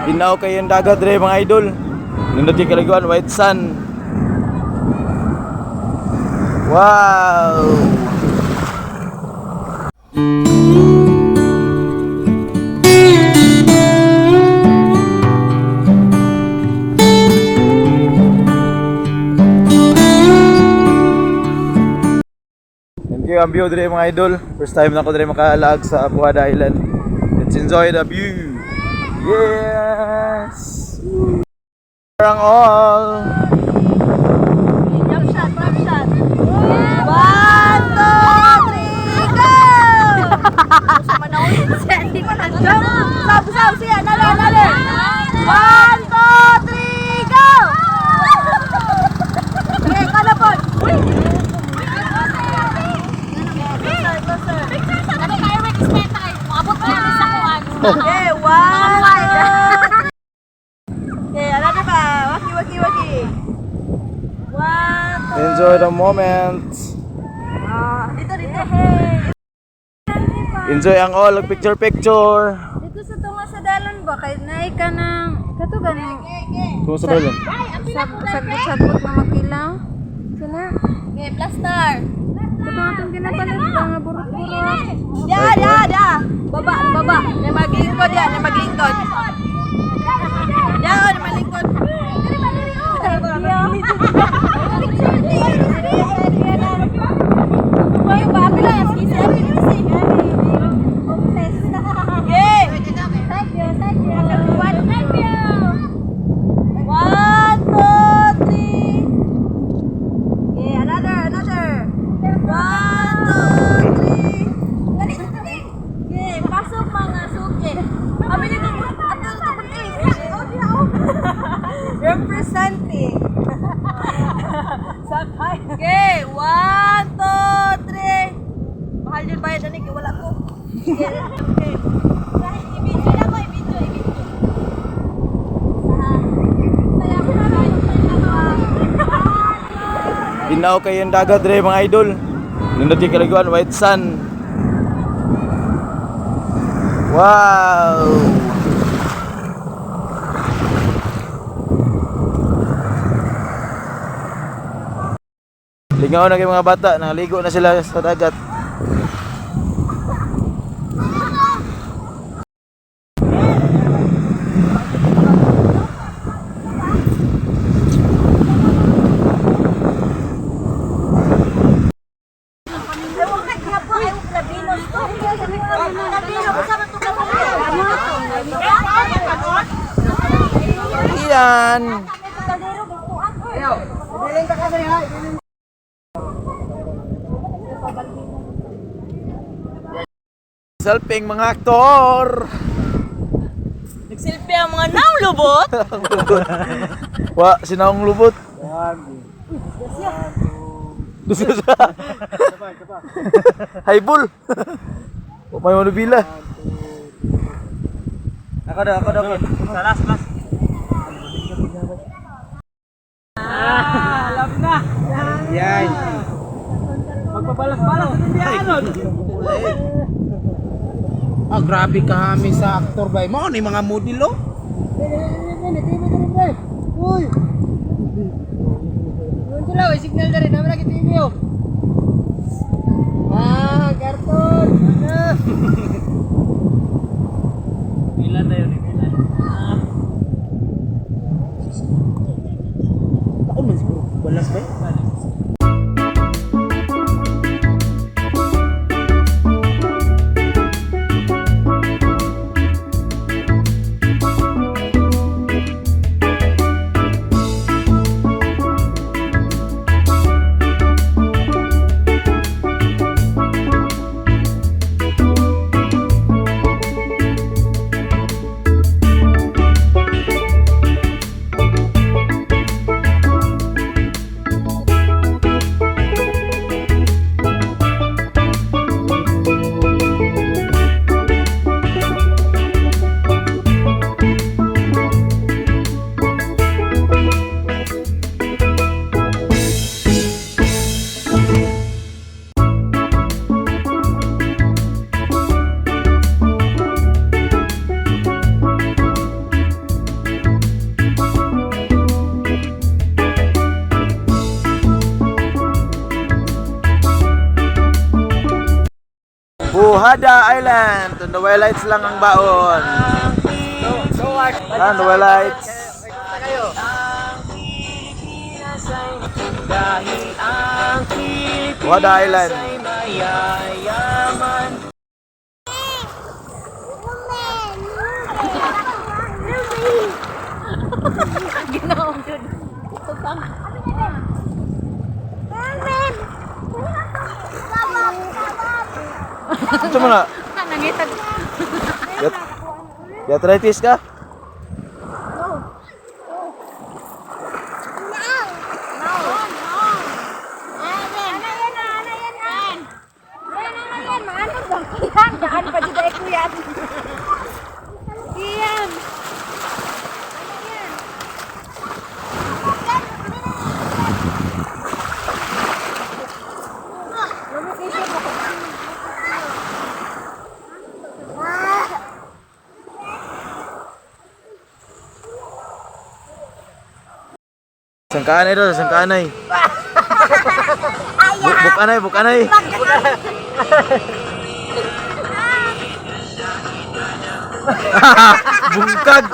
Tinaw kayo yung dagat dre, mga idol. Nindot yung kaliguan, white sun. Wow! Thank you ang view dre, mga idol. First time na ko dre makalaag sa Apuada Island. Let's enjoy the view. Yes! Parang all. Jump shot, jump shot. One, two, three, go! Jump! Sab, sab, siya. Nalo, nalo. One, two, three, go! Okay, kalapon. Closer, closer. Okay, one, two, three. Okay, another pa. Waki, waki, waki. One, two, Enjoy the moment. Ah, dito, dito. Hey. Enjoy ang all. Picture, picture. Dito sa tunga sa dalon ba kay naay ka ng kato ganing Kung sa dalan. Sagbot-sagbot nga makilaw. Sila. Okay, plaster. Kato atong ginapalit ba nga burot-burot. Ya, ya, ya. Baba, baba. Na maglingkod ya, na maglingkod. Ya, oh, na maglingkod. Okay. One, two, three. Okay, another, another. One, two, three. Dali, dali. Okay, pasok mga suki. Kami dito, ato ito buntis. Representing. Okay, one, two, three. Mahal yun bayad ani, kay wala ko. Okay. I-video na ko, i-video, i-video. Tinaw kayo yung dagat dre, mga idol. Nindot yung kaliguan, white sun. Wow! Lingaw na kayo mga bata, nangaligo na sila sa dagat. Iyan! Selfing mga aktor! Nagsilpi ang mga naong lubot. Wa, sinaong lubot. Dusya. Haibul. Wa may manubila. Ako daw, ako daw. Salas, salas. Yan. Magpabalas-balas sa Indiano. Ah, grabe kami sa aktor bay. Mao ni mga model oh. Ilan na yun, ilan. Taon man siguro balas bay. Pujada Island. Tanduay Lights lang ang baon. Tanduay Lights. Pujada Island. Ginaong jud. Tupang. Ito mo na. Nangitag. Arthritis ka? Ana yan, ana yan, an. Yan, ana yan, maano ba? Yan, daan pa dyan ay kuya. Iyan. Sangkaanay daw, sangkaanay. Bukanay, bukanay. Bungkag.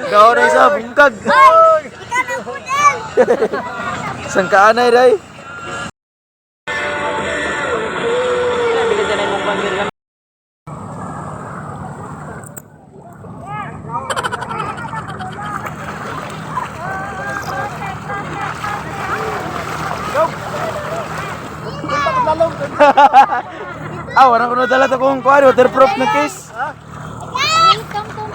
Gaw na isa, bungkag. Sangkaanay day. Ah, wala ko na dala to kung kuan, waterproof na case.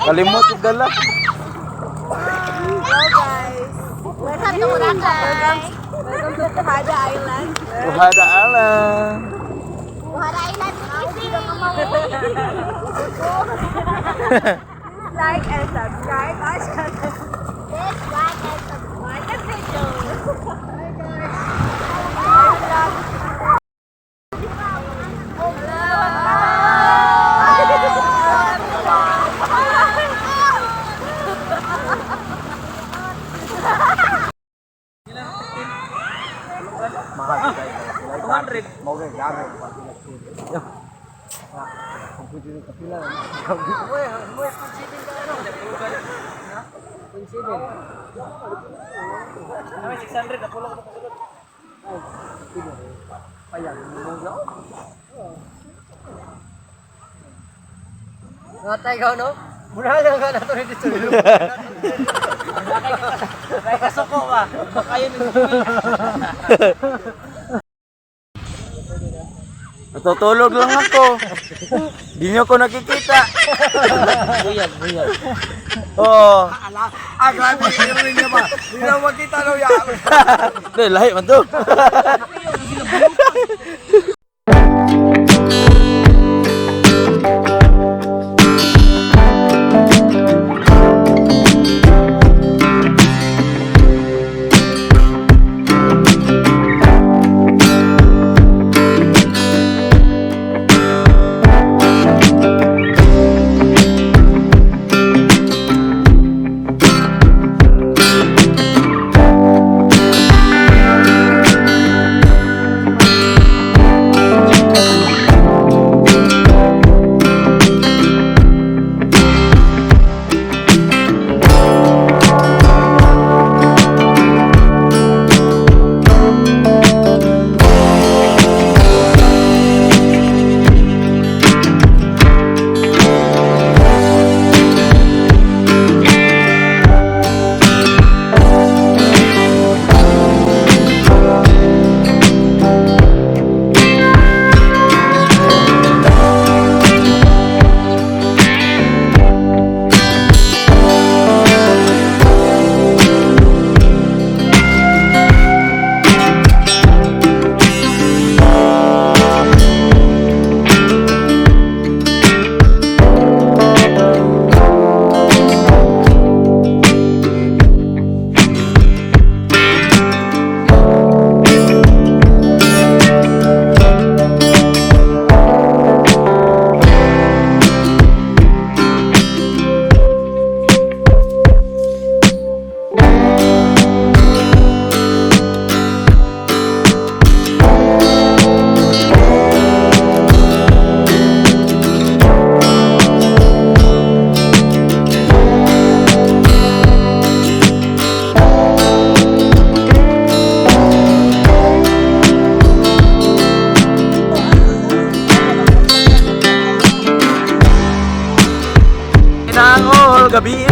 Kalimot og dala. Hello guys. Welcome to Boracay. Welcome to Pujada Island. Pujada Island. Buhara Island. Like and subscribe our channel. Please like and subscribe the video. Hi guys. Natay ka no? Muna lang ka na to dito. Kasuko ba? Baka yun. Natutulog lang ako. Di niyo ko nakikita. Buyag, buyag. Oo. Ah, grabe, rin niya ba? Hindi na makita no ya. Dahil lahi man to. gabi.